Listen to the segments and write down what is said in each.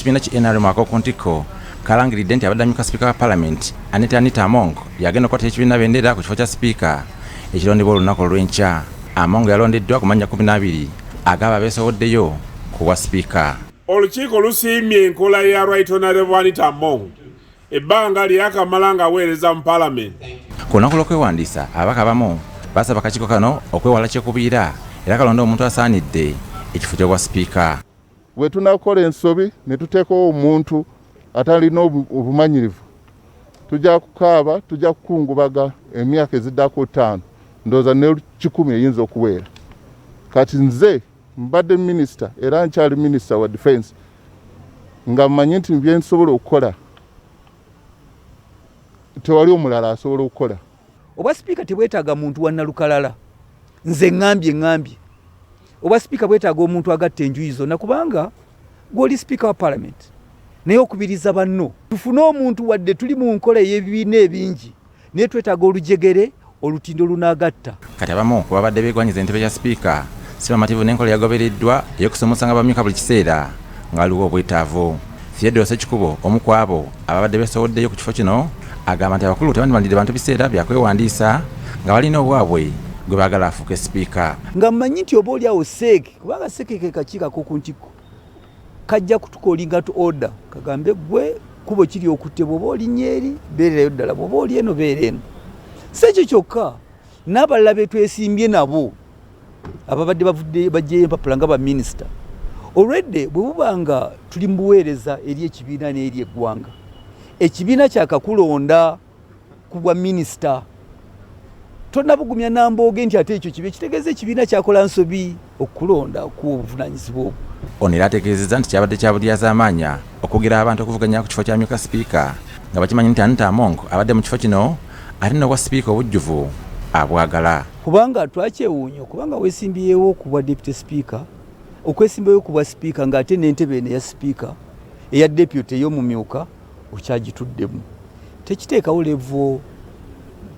K'ekibiina ki NRM ak'oku ntikko kalangiridde nti abadde amyuka sipiika wa palamenti Anita Anita Among yagenda okukwata ekibiina bendera ku kifo kya sipiika ekirondebwa olunaku olw'enkya. Among yalondeddwa ku mannya 12 ag'abo abeesowoddeyo ku bwa sipiika. Olukiiko lusiimye enkola ya Right Honorable Anita Among ebbanga lyakamala ng'aweereza mu palamenti. Ku lunaku lw'okwewandiisa, ababaka abamu basaba akakiiko kano okwewala kyekubiira era kalonde omuntu asaanidde ekifo ky'obwa sipiika. Bwe tunakola ensobi ne tuteekawo omuntu atalina obumanyirivu, tujja kukaaba, tujja kukungubaga emyaka eziddako 5, ndowooza ne 100 eyinza okuweera. Kati nze mbadde minisita era nkyali minisita wa defense, nga mmanyi nti bye nsobola okukola tewali omulala asobola okukola. Obwa sipiika tebwetaaga muntu wa nalukalala. Nze ŋŋambye obwa sipiika bwetaaga omuntu agatta enjuyi zonna, kubanga gw'oli sipiika wa palamenti naye okubiriza banno. Tufune omuntu, wadde tuli mu nkola ey'ebibiina ebingi, naye twetaaga olujegere, olutindo lunaagatta. Kati abamu ku babadde beegwanyiza entebe ya sipiika si bamativu n'enkola eyagobereddwa ey'okusomosa bamyuka buli kiseera nga waliwo obwetaavu. Theodore Ssekikubo, omu ku abo ababadde beesowoddeyo ku kifo kino, agamba nti abakulu tebandibandidde bantu biseera bya kwewandiisa nga balina obwabwe gwe baagala afuuke sipiika. Nga mmanyi nti oba oli awo CEC, kubanga CEC ke kakiiko ak'oku ntikko, kajja kutucallinga to order, kagambe gwe kubo kiri okutte, bw'oba olinnya eri beererayo ddala, bw'oba oli eno beera eno. Si ekyo kyokka, n'abalala be twesimbye nabo ababadde bavudde bajjayo empapula nga baminisita olwedde, bwe buba nga tuli mu buweereza eri ekibiina n'eri eggwanga, ekibiina kyakakulonda ku bwa minisita, tonabugumya nambooge nti ate ekyo kibe kitegeeza ekibiina kyakola nsobi okulonda kuwa obuvunanyizibwa obwo. Ono era ategeezezza nti kyabadde kya bulyazaamaanya okugira abantu okuvuganya ku kifo kya myuka sipiika nga bakimanyi nti Anita Among abadde mu kifo kino ate n'obwa sipiika obujjuvu abwagala. Kubanga twakyewuunya, kubanga weesimbyewo ku bwa deputy speaker, okwesimbayo ku bwa sipiika ng'ate n'entebe eno eya sipiika, eya deputy, ey'omumyuka okyagituddemu, tekiteekawo level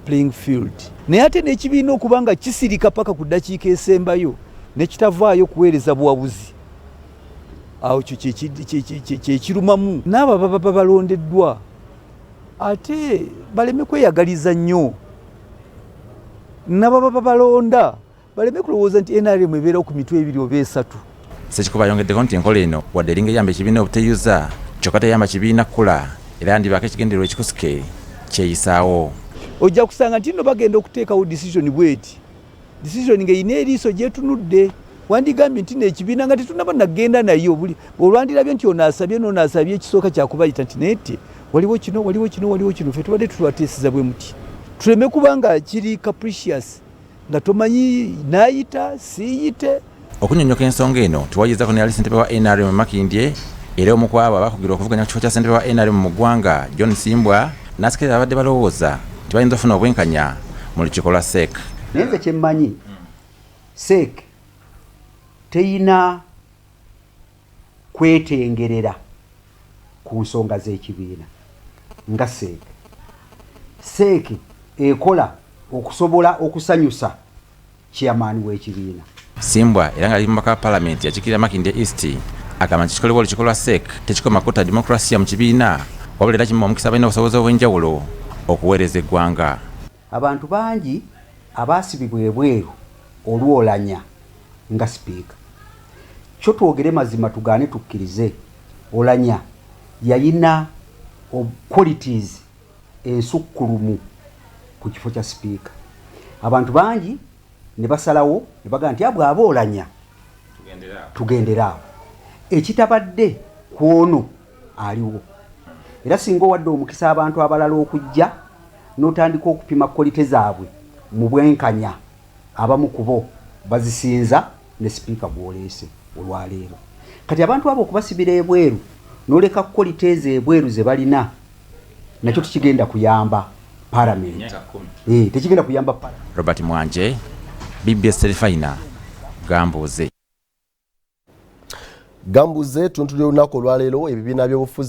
playing field. Naye ate n'ekibiina okuba nga kisirika paka ku ddakiika esembayo nekitavaayo kuweereza buwabuzi, awo kyo kyekirumamu. N'abo ababa balondeddwa ate baleme kweyagaliza nnyo, nababa balonda baleme kulowooza nti NRM ebeerawo ku mitwe ebiri oba esatu. Ssekikubo ayongeddeko nti enkola eno wadde eringa eyamba ekibiina obuteyuza, kyokka teyamba kibiina kkula era yandibaako ekigendererwa ekikusike kyeyisaawo. Ojja kusanga nti nno bagenda okuteekawo decision bweti, decision ng'erina eriiso gyetunudde. Wandigambye nti neekibiina nga tetunaba nagenda nayo, buli olwandirabye nti ono asabye noono asabye, ekisooka kyakubayita nti naye te waliwo kino, waliwo kino, waliwo kino, ffe tubadde tutwateesiza bwe muti, tuleme kuba nga kiri capricious nga tomanyi naayita siiyite. Okunyonyoka ensonga eno tuwayizako ne yali ssentebe wa NRM Makindye era omu ku abo abakugirwa okuvuganya ku kifo kya ssentebe wa NRM mu ggwanga, John Simbwa, n'asikirira abadde balowooza nti bayinza okufuna obwenkanya mu lukiiko lwa CEC. Naye nze kyemmanyi, CEC teyina kwetengerera ku nsonga z'ekibiina nga CEC. CEC ekola okusobola okusanyusa chairman w'ekibiina. Simbwa, era nga ali mubaka wa palamenti yakiikirira Makindye East, agamba nti ekikolebwa olukiiko lwa CEC tekikoma kutta demokrasiya mu kibiina, wabula era kimuwa omukisa abalina obusobozi obw'enjawulo okuweereza eggwanga. Abantu bangi abaasibibwa ebweru olw'Olanya nga sipiika. Kyo twogere mazima, tugaane tukkirize, Olanya yayina qualities ensukkulumu ku kifo kya sipiika. Abantu bangi ne basalawo ne bagamba nti bw'aba Olanya tugendere awo, ekitabadde ku ono aliwo. Era singa owadde omukisa abantu abalala okujja n'otandika okupima quality zaabwe mu bwenkanya, abamu ku bo bazisinza ne sipiika gw'oleese olwaleero. Kati abantu abo okubasibira ebweru n'oleka quality ezo ebweru ze balina, nakyo tekigenda kuyamba palamenti, tekigenda kuyamba palamenti. Robert Mwanje, BBS Terefayina, Gambuuze. Gambuze. Tuntuli olunaku olwaleero ebibiina by'obufuzi.